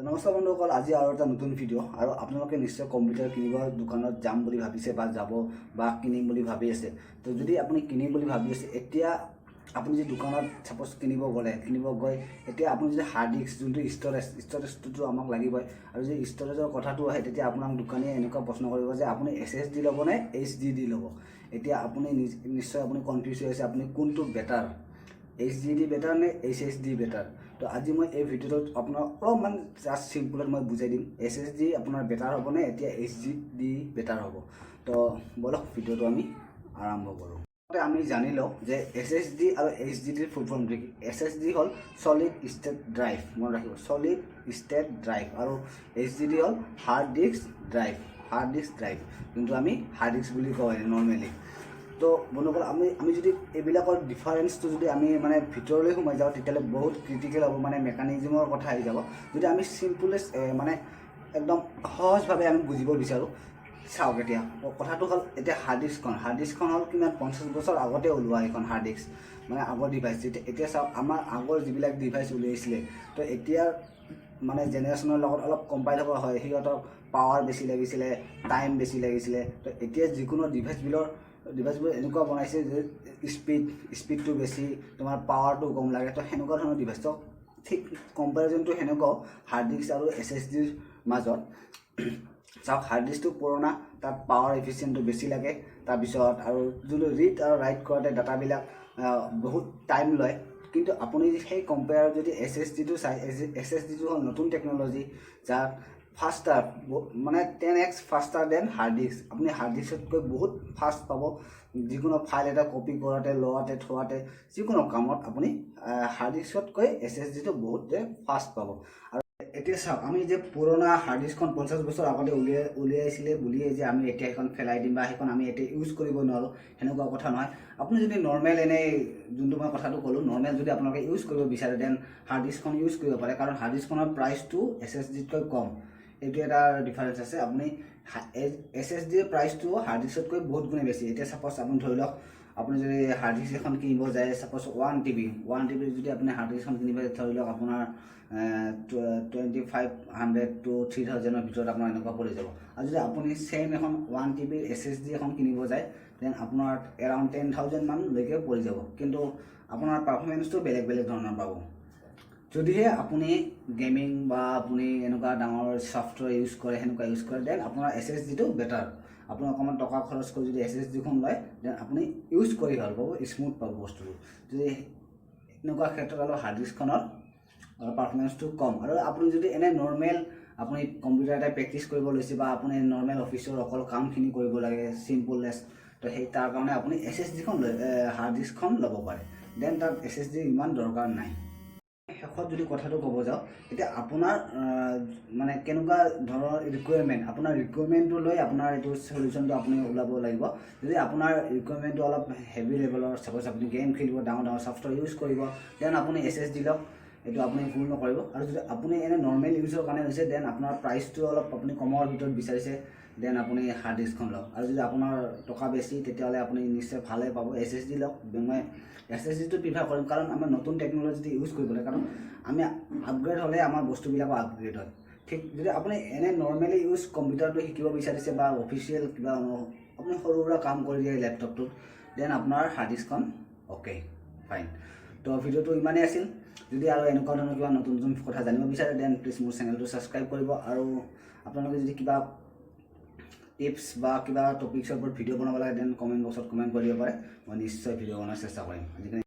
নমস্কাৰ বন্ধুসকল, আজি আৰু এটা নতুন ভিডিঅ'। আৰু আপোনালোকে নিশ্চয় কম্পিউটাৰ কিনিব দোকানত যাম বুলি ভাবিছে বা যাব বা কিনিম বুলি ভাবি আছে। তো যদি আপুনি কিনিম বুলি ভাবি আছে, এতিয়া আপুনি যদি দোকানত ছাপ'জ কিনিব গ'লে, কিনিব গৈ এতিয়া আপুনি যদি হাৰ্ড ডিস্ক যোনটো ষ্ট'ৰেজ, ষ্ট'ৰেজটোতো আমাক লাগিবই। আৰু যদি ষ্ট'ৰেজৰ কথাটো আহে, তেতিয়া আপোনাক দোকানীয়ে এনেকুৱা প্ৰশ্ন কৰিব যে আপুনি এছএছডি ল'ব নে এইচডিডি ল'ব? এতিয়া আপুনি নিশ্চয় আপুনি কনফিউজ হৈ আছে, আপুনি কোনটো বেটাৰ, এইচডিডি বেটাৰ নে এইচএছডি বেটাৰ? তো আজি মই এই ভিডিঅ'টোত আপোনাক অলপমান জাষ্ট চিম্পুলত মই বুজাই দিম, এছএছডি আপোনাৰ বেটাৰ হ'বনে এতিয়া এইচডিডি বেটাৰ হ'ব। তো ব'লক, ভিডিঅ'টো আমি আৰম্ভ কৰোঁ। প্ৰথমতে আমি জানি লওঁ যে এছএছডি আৰু এইচডিডিৰ ফুল ফৰ্মটো কি। এছএছডি হ'ল চলিড ষ্টেট ড্ৰাইভ, মনত ৰাখিব, চলিড ষ্টেট ড্ৰাইভ। আৰু এইচডিডি হ'ল hard disk drive, hard disk drive, যোনটো আমি হাৰ্ড ডিস্ক বুলি কওঁ নৰ্মেলি। তো বন্ধুসকল, আমি যদি এইবিলাকৰ ডিফাৰেঞ্চটো যদি আমি মানে ভিতৰলৈ সোমাই যাওঁ, তেতিয়াহ'লে বহুত ক্ৰিটিকেল হ'ব, মানে মেকানিজিমৰ কথা আহি যাব। যদি আমি চিম্পুলেষ্ট, মানে একদম সহজভাৱে আমি বুজিব বিচাৰোঁ, চাওক, এতিয়া কথাটো হ'ল, এতিয়া হাৰ্ড ডিস্কখন হ'ল কিমান 50 বছৰ আগতে ওলোৱা এইখন হাৰ্ড ডিস্ক, মানে আগৰ ডিভাইচ। এতিয়া চাওক, আমাৰ আগৰ যিবিলাক ডিভাইচ উলিয়াইছিলে, তো এতিয়া মানে জেনেৰেশ্যনৰ লগত অলপ কম্পাইল হ'ব হয়, সিহঁতক পাৱাৰ বেছি লাগিছিলে, টাইম বেছি লাগিছিলে। তো এতিয়া যিকোনো ডিভাইচবোৰ এনেকুৱা বনাইছে যে স্পীডটো বেছি, তোমাৰ পাৱাৰটো কম লাগে। তো সেনেকুৱা ধৰণৰ ডিভাইচ। তো ঠিক কম্পেৰিজনটো সেনেকুৱাও হাৰ্ড ডিস্ক আৰু এছএছডিৰ মাজত। চাওক, হাৰ্ড ডিস্কটো পুৰণা, তাত পাৱাৰ এফিচিয়েণ্টটো বেছি লাগে। তাৰপিছত আৰু যোনটো ৰিড আৰু ৰাইট কৰোঁতে ডাটাবিলাক বহুত টাইম লয়। কিন্তু আপুনি সেই কম্পেয়াৰ যদি এছএছডিটো চাই, এছএছডিটো হ'ল নতুন টেকন'লজি, যাক ফাষ্টাৰ, মানে 10x faster than hard disk। আপুনি হাৰ্ড ডিস্কতকৈ বহুত ফাষ্ট পাব। যিকোনো ফাইল এটা কপি কৰোঁতে, লোৱাতে, থোৱাতে, যিকোনো কামত আপুনি হাৰ্ড ডিস্কতকৈ এছএছডিটো বহুতে ফাষ্ট পাব। আৰু এতিয়া চাওক, আমি যে পুৰণা হাৰ্ড ডিস্কখন 50 বছৰ আগতে উলিয়াইছিলে বুলিয়ে যে আমি এতিয়া সেইখন পেলাই দিম বা সেইখন আমি এতিয়া ইউজ কৰিব নোৱাৰোঁ, সেনেকুৱা কথা নহয়। আপুনি যদি নৰ্মেল, এনেই যোনটো মই কথাটো ক'লোঁ, নৰ্মেল যদি আপোনালোকে ইউজ কৰিব বিচাৰে, then hard ডিস্কখন ইউজ কৰিব পাৰে, কাৰণ হাৰ্ড ডিস্কখনৰ প্ৰাইচটো এছএছডিতকৈ কম। এইটো এটা ডিফাৰেঞ্চ আছে। আপুনি এছএছডিৰ প্ৰাইচটো হাৰ্ড ডিস্কতকৈ বহুত গুণে বেছি। এতিয়া ছাপ'জ আপুনি ধৰি লওক, আপুনি যদি হাৰ্ড ডিস্ক এখন কিনিব যায়, ছাপ'জ 1 টিবি, 1 টিবিৰ যদি আপুনি হাৰ্ড ডিস্কখন কিনিব যায়, ধৰি লওক আপোনাৰ 2500 টু 3000ৰ ভিতৰত আপোনাৰ এনেকুৱা পৰি যাব। আৰু যদি আপুনি ছেইম এখন 1 টিবিৰ এছএছডি এখন কিনিব যায়, then আপোনাৰ এৰাউণ্ড 10,000 মানলৈকে পৰি যাব। কিন্তু আপোনাৰ পাৰফৰ্মেঞ্চটো বেলেগ বেলেগ ধৰণৰ পাব। যদিহে আপুনি গেমিং বা আপুনি এনেকুৱা ডাঙৰ ছফ্টৱেৰ ইউজ কৰে, সেনেকুৱা ইউজ কৰে, then আপোনাৰ এছএছডিটো বেটাৰ। আপুনি অকণমান টকা খৰচ কৰি যদি এছএছডিখন লয়, then আপুনি ইউজ কৰি ভাল পাব, স্মুথ পাব বস্তুটো। যদি এনেকুৱা ক্ষেত্ৰত অলপ হাৰ্ড ডিস্কখনৰ অলপ পাৰফৰ্মেঞ্চটো কম। আৰু আপুনি যদি এনে নৰ্মেল আপুনি কম্পিউটাৰ এটা প্ৰেক্টিচ কৰিব লৈছে বা আপুনি নৰ্মেল অফিচৰ অকল কামখিনি কৰিব লাগে, চিম্পলনেছ, তো সেই তাৰ কাৰণে আপুনি এছএছডিখন লৈ হাৰ্ড ডিস্কখন ল'ব পাৰে। Then তাত এছএছডিৰ ইমান দৰকাৰ নাই। শেষত যদি কথাটো ক'ব যাওঁ, এতিয়া আপোনাৰ মানে কেনেকুৱা ধৰণৰ ৰিকুৱাৰমেণ্ট, আপোনাৰ ৰিকুৱাৰমেণ্টটো লৈ আপোনাৰ এইটো চলিউশ্যনটো আপুনি ওলাব লাগিব। যদি আপোনাৰ ৰিকুৱাৰমেণ্টটো অলপ হেভি লেভেলৰ, ছাপ'জ আপুনি গেম খেলিব, ডাঙৰ ডাঙৰ ছফ্টৱেৰ ইউজ কৰিব, then আপুনি এছএছডি লওক, এইটো আপুনি ভুল নকৰিব। আৰু যদি আপুনি এনে নৰ্মেল ইউজৰ কাৰণে লৈছে, then আপোনাৰ প্ৰাইচটো অলপ আপুনি কমৰ ভিতৰত বিচাৰিছে, then আপুনি হাৰ্ড ডিস্কখন লওক। আৰু যদি আপোনাৰ টকা বেছি, তেতিয়াহ'লে আপুনি নিশ্চয় ভালে পাব, এছএছডি লওক। মই এছএছডিটো প্ৰিফাৰ কৰিম, কাৰণ আমাৰ নতুন টেকন'লজিটো ইউজ কৰিব লাগে, কাৰণ আমি আপগ্ৰেড হ'লে আমাৰ বস্তুবিলাকো আপগ্ৰেড হয়। ঠিক যদি আপুনি এনে নৰ্মেলি ইউজ কম্পিউটাৰটো শিকিব বিচাৰিছে বা অফিচিয়েল কিবা আপুনি সৰু সুৰা কাম কৰি দিয়ে লেপটপটোত, then আপোনাৰ হাৰ্ড ডিস্কখন অ'কে, ফাইন। তো ভিডিঅ'টো ইমানেই আছিল। যদি আৰু এনেকুৱা ধৰণৰ কিবা নতুন নতুন কথা জানিব বিচাৰে, then please মোৰ চেনেলটো ছাবস্ক্ৰাইব কৰিব। আৰু আপোনালোকে যদি কিবা টিপছ বা কিবা টপিক্সৰ ওপৰত ভিডিঅ' বনাব লাগে, then comment বক্সত কমেণ্ট কৰি দিব পাৰে। মই নিশ্চয় ভিডিঅ' বনোৱাৰ চেষ্টা কৰিম। আজিকালি